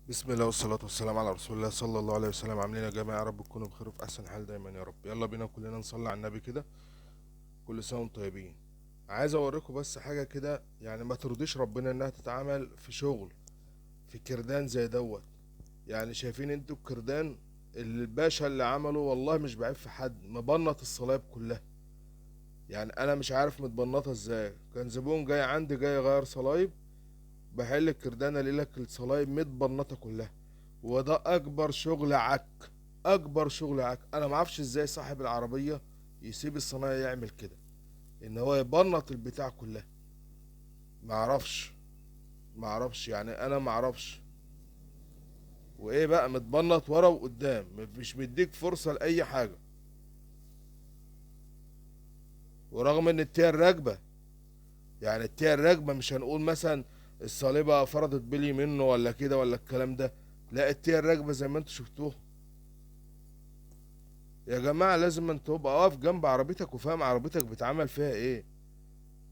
بسم الله والصلاة والسلام على رسول الله صلى الله عليه وسلم. عاملين يا جماعة؟ يا رب تكونوا بخير وفي أحسن حال دايما يا رب. يلا بينا كلنا نصلي على النبي كده، كل سنة وانتم طيبين. عايز أوريكم بس حاجة كده، يعني ما ترضيش ربنا إنها تتعمل في شغل في كردان زي دوت. يعني شايفين انتوا الكردان اللي الباشا اللي عمله، والله مش بعيب في حد، مبنط الصلايب كلها. يعني أنا مش عارف متبنطة ازاي. كان زبون جاي عندي جاي يغير صلايب، بحل الكردانة الاقي لك الصلايب متبنطة كلها. وده أكبر شغل عك، أكبر شغل عك. أنا معرفش ازاي صاحب العربية يسيب الصنايعي يعمل كده، إن هو يبنط البتاع كلها. معرفش يعني أنا معرفش. وإيه بقى، متبنط ورا وقدام، مش مديك فرصة لأي حاجة. ورغم إن التيار راكبة، يعني التيار راكبة، مش هنقول مثلا الصليبة فرضت بلي منه ولا كده ولا الكلام ده، لا التيار راكبة زي ما انتوا شفتوه. يا جماعة لازم انت تبقى واقف جنب عربيتك وفاهم عربيتك بتعمل فيها ايه.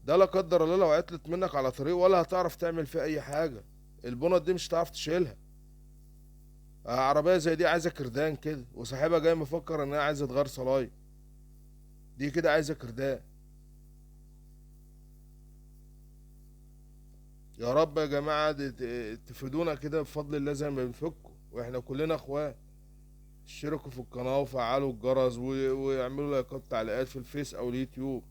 ده لا قدر الله لو عطلت منك على طريق ولا هتعرف تعمل فيها اي حاجة، البنط دي مش هتعرف تشيلها. عربية زي دي عايزة كردان كده، وصاحبها جاي مفكر انها عايزة تغير صلايب، دي كده عايزة كردان. يا رب يا جماعة تفيدونا كده بفضل الله زي ما بنفكوا، واحنا كلنا اخوات. اشتركوا في القناة وفعلوا الجرس واعملوا لايكات تعليقات في الفيس او اليوتيوب.